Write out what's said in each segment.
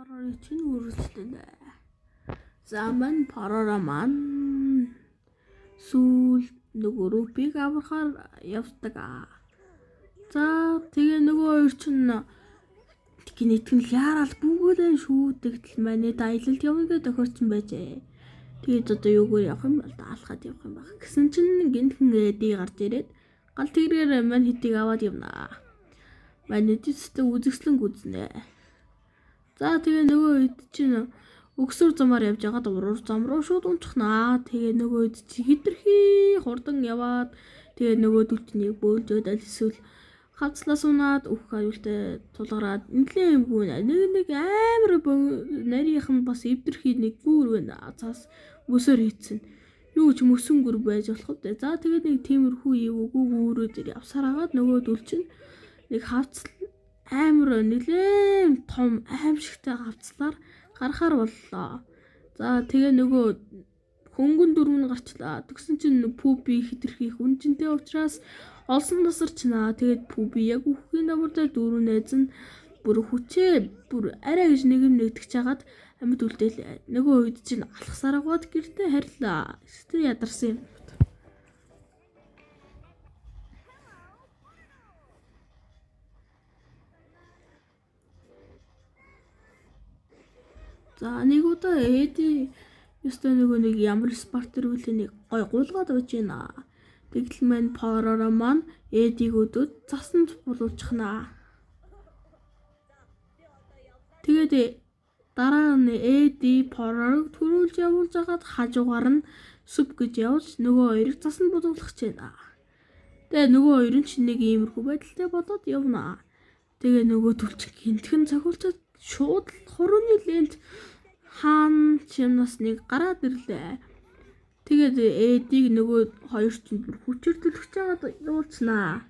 Порорыг чинь үргэлжлэнэ. За мань Порора маань сүүл нөгөө Рупиг аврахаар явдаг. За тэгээ нөгөө хоёр чинь гинэтгэн л яарал бүгдээ шүүдэгдэл манай аялалд явна гэж тохиорсон байжээ. Тэгээд одоо юугаар явах юм бол даалхад явах юм баг. Гэсэн чинь гинхэн Эди гарч ирээд гал тэргээр мань хитийг аваад явна. Мань эдистэй үзэсгэлэн гүзнэ. За тэгээ нөгөө хэд чинь өгсөр замаар явж байгаад уруур зам руу шууд унчихнаа. Тэгээ нөгөө хэд чи хитрхи хурдан яваад тэгээ нөгөө дүлчнийг бөөлжөөд аль эсвэл хавцлаас унаад өөх аюултай тулгараад нэлээд юмгүй нэг нэг амар нарийнх нь бас эвдэрхий нэг гүүр байна. Цаас мөсөр хийцэн. Юу ч мөсөн гүр байж болох вэ. За тэгээд нэг тиймэрхүү эвгүй гүүрүүд дээр явсаар хагаад нөгөө дүл чинь нэг хавцал амар нэлээд том аимшигтай хавцлаар гарахаар боллоо. За тэгээ нөгөө хөнгөн дөрөв нь гарчлаа. Тэгсэн чинь Пүби хитрхи хүнжинтэй учраас олсон тасарчнаа. Тэгээд Пүби яг үхэхийн давар дээр дөрөв найз нь бүр хүчээ бүр арай гэж нэг юм нэгтгэж хагаад амьд үлдээлээ. Нөгөө үед чинь алхасаар агаад гэртээ харьлаа. Сэтгэл ядарсан юм. За нэг удаа Эди ёстой нөгөө нэг ямар спартер үлээ нэг гой гулгаад байж байна. Тэгтэл мань Поророо маань Эдиг өдөөд цасанд булуулчихнаа. Тэгээд дараа нь Эди Поророг төрүүлж явуулж хагаад хажуугаар нь сүп гэж явуулж нөгөө хоёрыг цасанд булуулах гэж байна. Тэгээ нөгөө хоёр нь ч нэг иймэрхүү байдалтай болоод явна. Тэгээ нөгөө түлч гинтхэн цохиулчаад шууд л хурууны лент хаан чимнаас нэг гараад ирлээ. Тэгээд Эдиг нөгөө хоёр чинь бүр хүчээр түлхэж байгаад явуулснаа.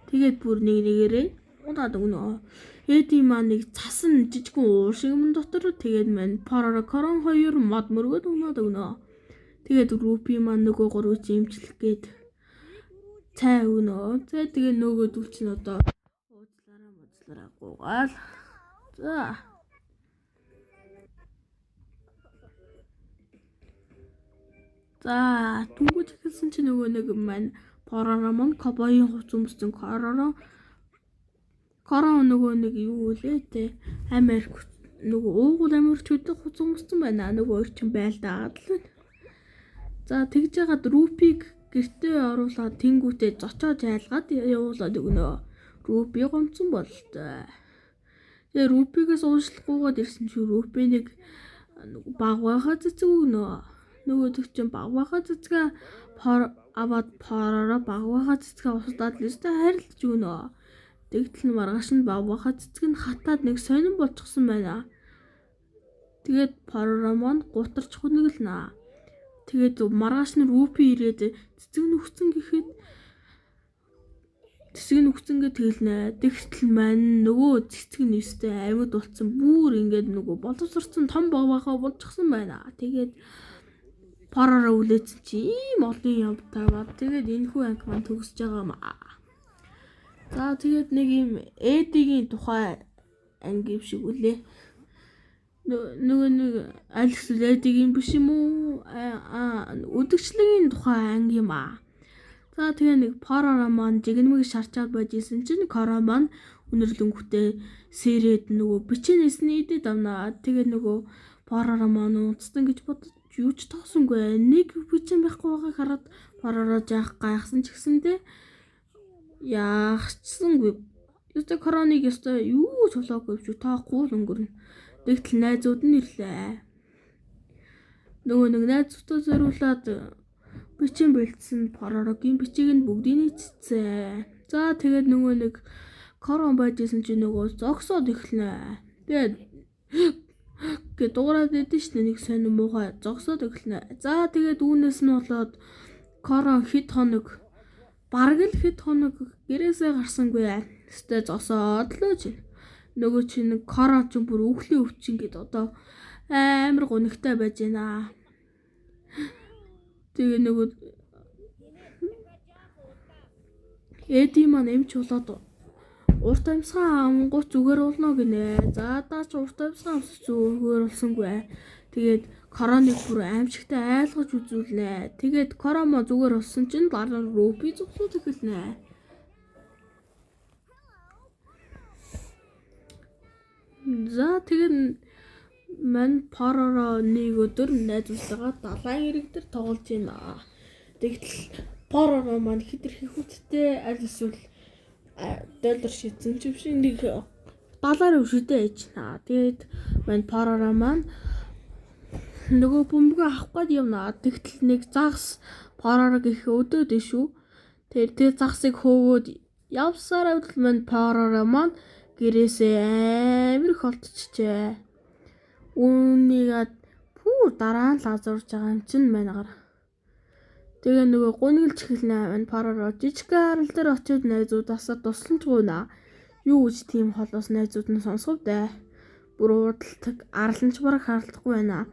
Тэгээд бүр нэг нэгээрээ удаад өгнө. Эди маань нэг цасан жижигхэн уур шиг юм дотор тэгээд маань Порора Корон хоёр мод мөргөд унаад өгнө. Тэгээд Рупи маань нөгөө гурвыг имчлэх гээд цай өгнө. За тэгээ нөгөө дүүл чинь одоо уудлаараа муудлаараа гуйгаал. За. За түнгүүд эхэлсэн чинь нөгөө нэг маань Порора маань Кобоийн хувц өмссөн Корора Корон нөгөө нэг юу лээ те Америк нөгөө уугуул Америк чөдөг хувц өмссөн байна. Нөгөө хоёр чинь байлдаад л байна. За тэгж яагаад Рупиг гэртээ оруулаад тэнгүүтээ зочоож айлгаад явуулаад өгнө. Рупи гомцсон бололтой. Тэгээ Рупигээс уушлахгүйгээд ирсэн чи Рупи нэг баг байхаа цэцэг өгнө. Нөгөөдөг чинь баг байхаа цэцгээ пор аваад поророо баг байхаа цэцгээ усдаад л өстэй харилцаж өгнө. Тэгтэл нь маргааш нь баг байхаа цэцэг нь хатаад нэг сонин болчихсон байна. Тэгээд поророо маань гутарч хүнэглэнэ. Тэгээд маргааш нь Рупи ирээд цэцэг нь өгцөн гэхэд цэцэг нь өгцөн гэж тэгэлнэ. Тэгтэл маань нөгөө цэцэг нь өстэй амьд болцсон бүр ингээд нөгөө боловсрцсан том баг байхаа болчихсон байна. Тэгээд поророо үлээсэн чи ийм олон юм таваад тэгээд энэ хүү анги маань төгсөж байгаа юм аа. За тэгээд нэг юм Эдигийн тухай анги юм шиг үлээ. Нөгөө нэг аль эсвэл Эдигийн биш юм уу? Аа үдгчлэгийн тухай анги юм аа. За тэгээ нэг Порора маань жигнэмэг шарчаад байж исэн чинь Коро маань үнэрлэнгүүтээ сэрээд нөгөө бичэнээс нь идээд авнаа. Тэгээ нөгөө Порора маань унтсан гэж бодож юу ч тоосонгүй. Нэг бичин байхгүй байгааг хараад Порора жаах гайхсан ч гэсэндээ яахчсангүй. Ёстой Короныг ёстой юу ч болоогүй юм шиг тоохгүй л өнгөрнө. Тэгтэл найзууд нь ирлээ. Нөгөө нэг найзуудаа зориулаад бичин бэлдсэн Поророгийн бичиг нь бүгдийг нийцсэн. За тэгээд нөгөө нэг Корон байж исэн чинь нөгөө зогсоод эхэлнэ. Тэгээд гэ дуурайд идэв шнэ нэг сонин муухай зогсоод эхэлнэ. За тэгээд үүнээс нь болоод Корон хэд хоног бараг л хэд хоног гэрээсээ гарсангүй. Өстэй зогсоод л байж. Нөгөө чинь Корон чинь бүр өвхлийн өвчин гэд одоо амар гунигтай байж байна. Тэгээ нөгөө Эди маань эмч болоод Урт амьсгаа амгуут зүгээр болно гинэ. За даач урт амьсгаа амсаж зүгээр болсонгүй. Тэгээд Короныг бүр аимшигтай айлгаж үзүүлнэ. Тэгээд Коромо зүгээр болсон чинь дараа нь Руби зогсоод эхэлнэ. За тэгээд мань Пороро нэг өдөр найзуудтайгаа далайн эрэг дээр тоглож байна. Тэгтэл Пороро маань хэтэрхий хүчтэй аль эсвэл доллар шидсэн ч юм шиг нэг далаар өвшөдөө ээж наа. Тэгээд мань Пороро маань нөгөө бөмбөгөө авах гээд явна. Тэгтэл нэг загас Пороро гэх өдөөд шүү. Тэр загсыг хөөгөөд явсаар авдал мань Пороро маань гэрээсээ амар их олдчихжээ. Үүнийг пүү дараа нь лазурж байгаа юм чинь манайгаар. Тэгээ нөгөө гуниглж эхэлнэ. Мань Пороро жижиг арал дээр очиод найзуудаасаа тусламж гуйна. Юу гэж тийм холоос найзууд нь сонсов дээ. Бүр уудалдаг арал нь ч бараг харагдахгүй байна.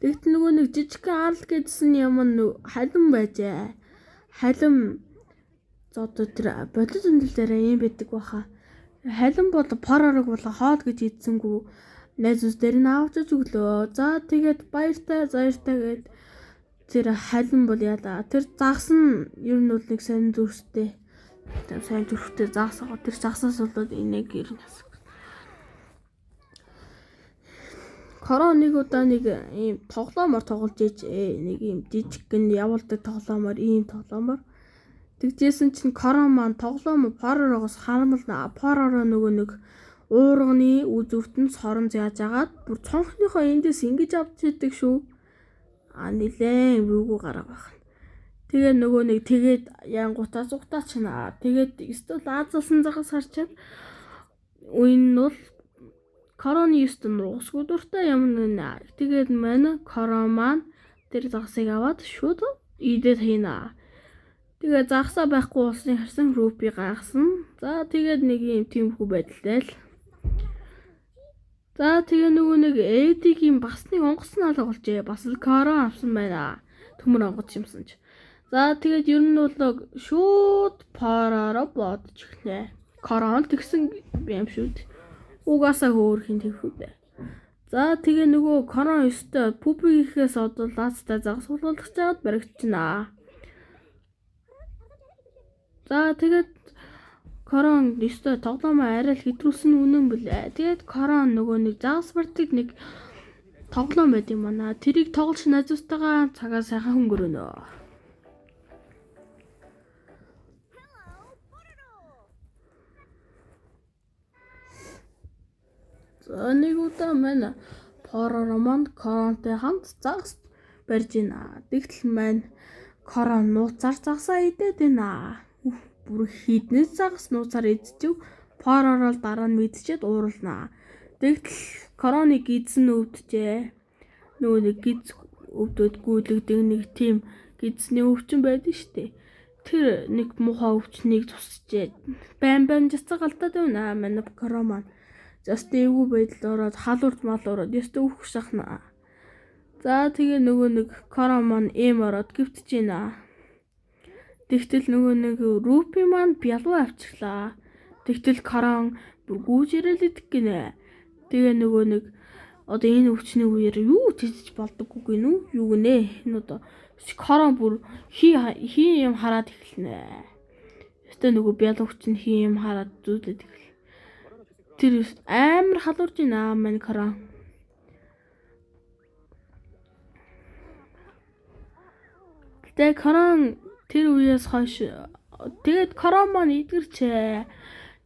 Тэгт нөгөө нэг жижиг арал гэдсэн юм нь халим байжээ. Халим одоо тэр бодит өндөр дээр юм байдаг баха. Халим бол Поророг бол хоол гэж идсэнгүү найзууд дээр нь авчиж өглөө. За тэгээд баяртай заяртай гэд тэр халим бол яалаа. Тэр загас нь ер нь бол нэг сайн зүрхтэй. Тэр сайн зүрхтэй загас байгаа. Тэр загсаас болоод энийг ер нь асуу. Корон нэг удаа нэг ийм тоглоомор тоглож ээж нэг ийм жижигхэн явуулдаг тоглоомор ийм тоглоомор. Тэгжсэн чинь Корон маань тоглоом Поророгоос харамлна. Пороро нөгөө нэг уурганы үзүүрт нь сорон зааж агаад бүр цонхныхоо эндээс ингэж авч идэг шүү. А нилээн эвгүй гарга байх. Тэгээ нөгөө нэг тэгээд янгутаа зугтаа чина. Тэгээд өстөл Азаасан загас харчаад үн нь бол Короны ёстой нугасгүй дуртай юм нэ. Тэгээд мань Корон маань тэр загасыг аваад шууд идээд хийнэ. Тэгээ загасаа байхгүй болсныг харсан Руби гайхсан. За тэгээд нэг юм тиймэрхүү байдалтай л. За тэгээ нөгөө нэг Эдигийн бас нэг онгоц наалга болжээ. Бас л Корон авсан байна. Төмөр онгоц юмсан ч. За тэгээд ер нь бол шууд Пороро бодож эхлэв. Корон тэгсэн юм шүү дээ. Угаасаа хөөрхийн тэгхүү дээ. За тэгээ нөгөө Корон өстой пүбигийнхээс одоо лаацтай загас хулгайлах чад баригдчихна. За тэгээд Корон өстой тоглоомоо арай л хэтрүүлсэн үнэн бэлээ. Тэгээд Корон нөгөө нэг загас барьдаг нэг тоглоом байт юм байна. Тэрийг тоглож найзуудтайгаа цагаа сайхан хөнгөрөнө. За нэг удаа маань Пороро маань Коронтой хамт загас барьж байна. Тэгтэл маань Корон нууцаар загасаа идээд байна. Бүр хіднээс загас нууцаар идчихв. Пороро л дараа нь мэдчихэд уурлнаа. Тэгтэл Короныг гидсэн өвдөжээ. Нөгөө нэг гиз өвдөд гүйлэгдэг нэг тийм гидсний өвчин байдаг штэ. Тэр нэг муухай өвчнийг тусчээ. Бам бам жацаг алдаад байна. Манай Корон маань. Заст эвгүй байдал ороод халуурд малуураад ёстой өөх шахна. За тэгээ нөгөө нэг Корон маань эм ороод гівтэж байна. Тэгтэл нөгөө нэг Руби маань бялуу авчирлаа. Тэгтэл Корон бүр гүйж ирээл идэх гинэ. Тэгээ нөгөө нэг одоо энэ өвчний үеэр юу ч хийж болдоггүй гинүү? Юу гинэ? Энэ одоо Корон бүр хий хий юм хараад эхэлнэ. Ёстой нөгөө бялуу өвчин хий юм хараад зүүдлээд эхэл. Тэр амар халуурж байна маань Корон. Гэтэ Корон тэр үеэс хойш тэгээд Корон маань эдгэрчээ.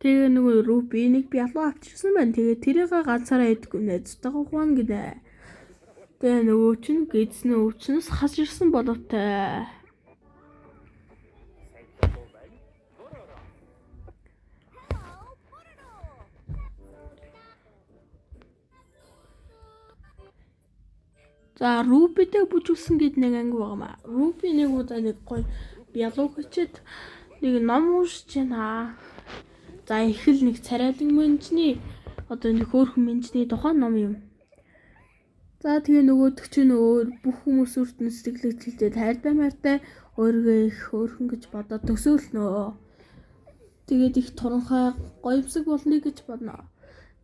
Тэгээ нөгөө Руби нэг бялуу авчирсан байна. Тэгээ тэрийг ганцаараа идэхгүй найзтайгаа хуан гинэ. Тэгээ нөгөө чинь гидсний өвчнөөс хас ирсэн боловтой. За Рубитэй бүжүүлсэн гээд нэг анги байгаамаа. Руби нэг удаа нэг гоё бялуу хичээд нэг ном уншиж байна. За их л нэг царайлан мэнжний одоо нэг хөөрхөн мэнжний тухай ном юм. За тэгээ нөгөөдөг чинь өөр бүх хүмүүс өртөн сэтгэл хөдлөлтэй хайртай мартай өөрийгөө их хөөрхөн гэж бодоод төсөөлнө. Тэгээд их туранхай гоёмсог болно гэж бодно.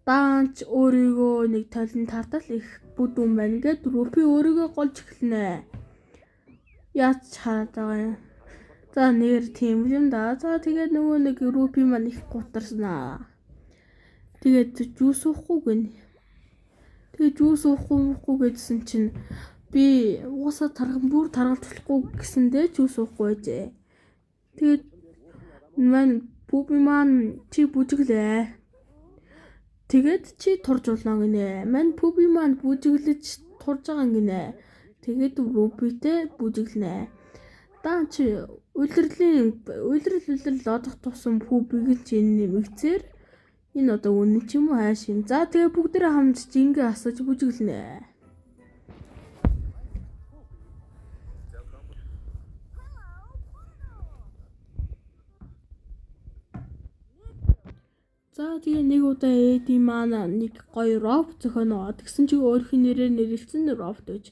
Даанч өөрийгөө нэг толин тартал их бүдүүн байна гэд Рупи өөрийгөө голж эхэлнэ. Яаж хараад байгаа юм. За нэр тийм юм да. За тэгээд нөгөө нэг Рупи маань их гутарсан. Тэгээд жүүс уухгүй гэнэ. Тэгээд жүүс уухгүй гэдсэн чинь би угаасаа тарган бүр таргалж болохгүй гэсэндээ жүүс уухгүй байжээ. Тэгээд маань Пүби маань чи бүжиглээ. Тэгээд чи турж болно гинэ. Мань Пүби маань бүжиглэж турж байгаа гинэ. Тэгээд Рубитэй бүжиглэнэ. Даа чи улирлын улирал одох тусам Пүбиг чи нэмэгцээр энэ одоо үнэн ч юм уу хайш юм. За тэгээ бүгдээрээ хамт жингээ асууж бүжиглэнэ. За тэгээ нэг удаа Эди маань нэг гоё робот зохионоо. Тэгсэн чи өөрийнх нь нэрээр нэрлэлсэн робот байж.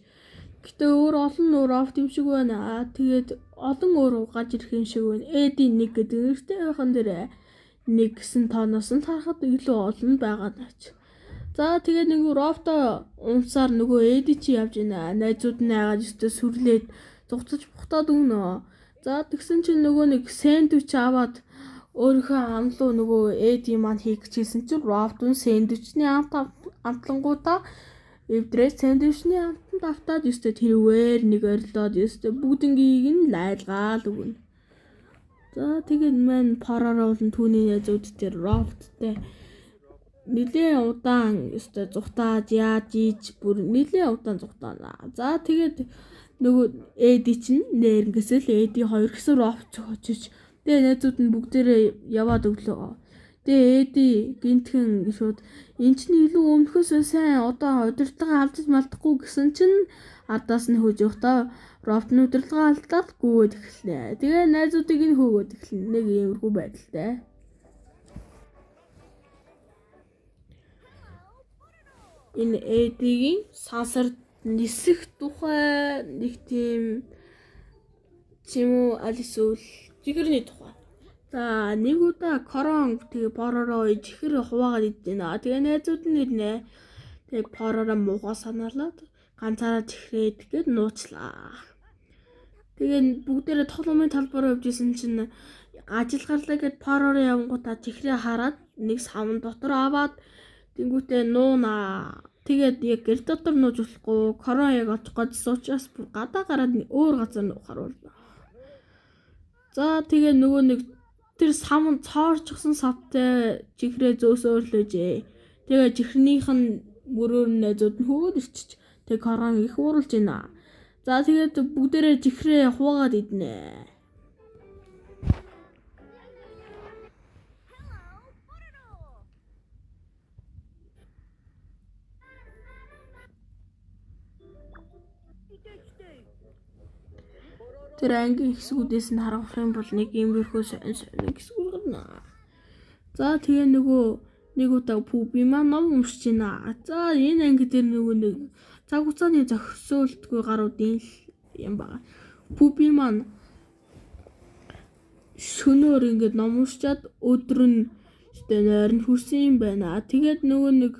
Гэтэ өөр олон робот юм шиг байна. Тэгээд олон өөр гарч ирэх юм шиг байна. Эди нэг гэдэг нэртэй байхан дээр нэг гэсэн тооноос нь харахад илүү олон байгаа наач. За тэгээ нэг робото унсаар нөгөө Эди чи явж байна. Найзууд нь айгаад өстө сүрлээд зугтаж бухтаад өгнө. За тэгсэн чинь нөгөө нэг сэндвич аваад өөрийнхөө амлуу нөгөө Эди маань хийх гэж хэлсэн чинь робот нь сэндвичний амт амтлангуудаа эвдрээ сэндвичний амтанд автаад өстө тэрвээр нэг орилоод өстө бүгднгийг нь лайлгаал өгнө. За тэгээд маань параараа болон түүний найзууд дээр роботтой нэлээ удаан өстө зугтааж яаж ийж бүр нэлээ удаан зугтаана. За тэгээд нөгөө Эди чинь нэрнгэсэл Эди хоёр гэсэн робот зохиочиж тэгээ найзууд нь бүгдээрээ яваад өглөө. Тэгээ Эди гинтхэн шууд эн чинь илүү өмнөхөөс сайн одоо удирдлага алдаж малдахгүй гэсэн чинь ардаас нь хөөж явахдаа робот нь удирдлага алдаад гүгээд эхэлнэ. Тэгээ найзуудыг нь хөөгөөд эхэлнэ. Нэг иймэрхүү байдалтай. Энэ Эдигийн сансар нисэх тухай нэг тийм ч юм уу аль эсвэл жигэрний тухай. За нэг удаа Корон тэгээ Поророо чихэр хуваагаад идэнэ. Тэгээ найзууд нь ирнэ. Тэгээ Поророо муугаа санаалаад ганцаараа чихрээд гээд нууцлаа. Тэгээ бүгдээрээ тоглоомын талбар руу явж исэн чинь ажил гарлаа гэд Поророо явангуудаа чихрээ хараад нэг савн дотор аваад тэнгүүтээ нуунаа. Тэгээд яг гэр дотор нууж болохгүй Корон яг очих гэж учраас бүр гадаа гараад өөр газар нуухаар болно. За тэгээ нөгөө нэг тэр сам цоорчсон савтай чихрээ зөөсөөр л ээжээ. Тэгээ чихрнийх нь мөрөөр нь найзууд нь хөөгөөд ирчих. Тэгээ Корон их уурлж байна. За тэгээд бүгдээрээ чихрээ хуваагаад иднэ. Тэр ангийн хэсгүүдээс нь харах юм бол нэг иймэрхүү сонь сонь хэсгүүд гарна. За тэгээ нөгөө нэг удаа Пүби маань ном уншиж байна. За энэ анги дээр нөгөө нэг цаг хугацааны зохицуултгүй гаруудын л юм байна. Пүби маань шөнөөр ингээд ном уншичаад өдөр нь өстой нойрон хүрсэн юм байна. Тэгээд нөгөө нэг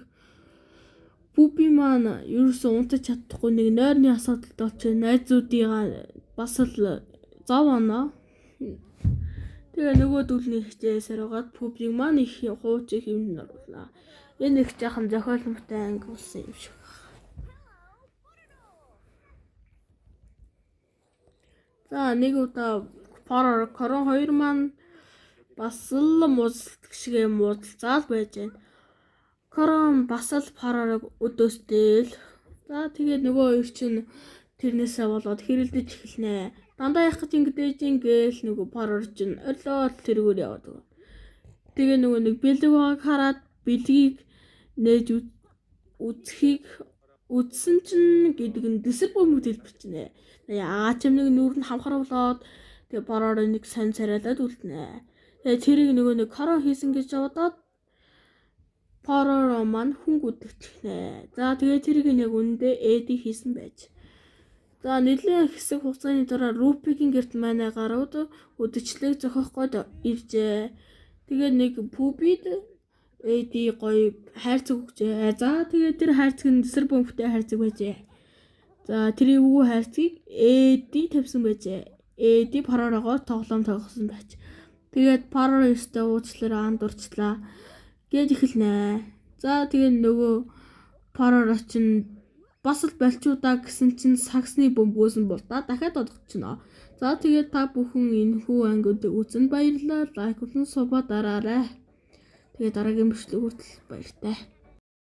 Пүби маань ерөөсөө унтаж чадахгүй нэг нойрны асуудалтай болчих найзуудыгаа бас л зов оноо. Тэгээ нөгөөдөл нь хичээлсээр байгаад Пүбиг маань их хууч их юм оруулаа. Энэ их жаахан зохиолмтой анги болсон юм шиг. За нэг удаа Порор Корон хоёр маань бас л муудалцдаг шигээ муудалцаал байж байна. Корон бас л Порорыг өдөөстэй л. За тэгээд нөгөө хоёр чинь тэрнээсээ болоод хэрэлдэж эхэлнэ. Дандаа явах гэж ингэдэж ингээл нөгөө Порор чинь орилоод тэргээр яваад байгаа. Тэгээ нөгөө нэг бэлэг байгааг хараад бэлгийг нээж үзхийг үзсэн чинь гэдэг нь дэсэр бөмбөг дэлбэрчнэ. Тэгээ аачим нэг нүүр нь хамхар болоод тэгээ Порор нэг сонь царайлаад үлднэ. Тэгээ тэрийг нөгөө нэг Корон хийсэн гэж бодоод Порор маань хүн гүдэгчихнэ. За тэгээ тэрийг яг үнэндээ Эди хийсэн байж. За нэлээд хэсэг хугацааны дараа Рупигийн гэрт манай гарууд үдчлэг зохиох гээд иржээ. Тэгээ нэг Пүбид Эди гоё хайрцаг өгчээ. За, тэгээ тэр хайрцаг нь эсрэг бөмбөгтэй хайрцаг байжээ. За, тэр эвгүй хайрцгийг Эди тавьсан байжээ. Эди Паророгоор тоглоом тоглосон байж. Тэгээд Пароро өстэй уучлаарай, андуурчлаа гэж эхэлнэ. За, тэгээ нөгөө Пароро чинь бас л болчуудаа гэсэн чинь сагсны бөмбөгөөс нь булдаа дахиад одгочихно. За, тэгээд та бүхэн энэхүү ангиудыг үзсэнд баярлалаа. Like болон sub аа дараарай. Тэгээд дараагийн бичлэг хүртэл баяртай.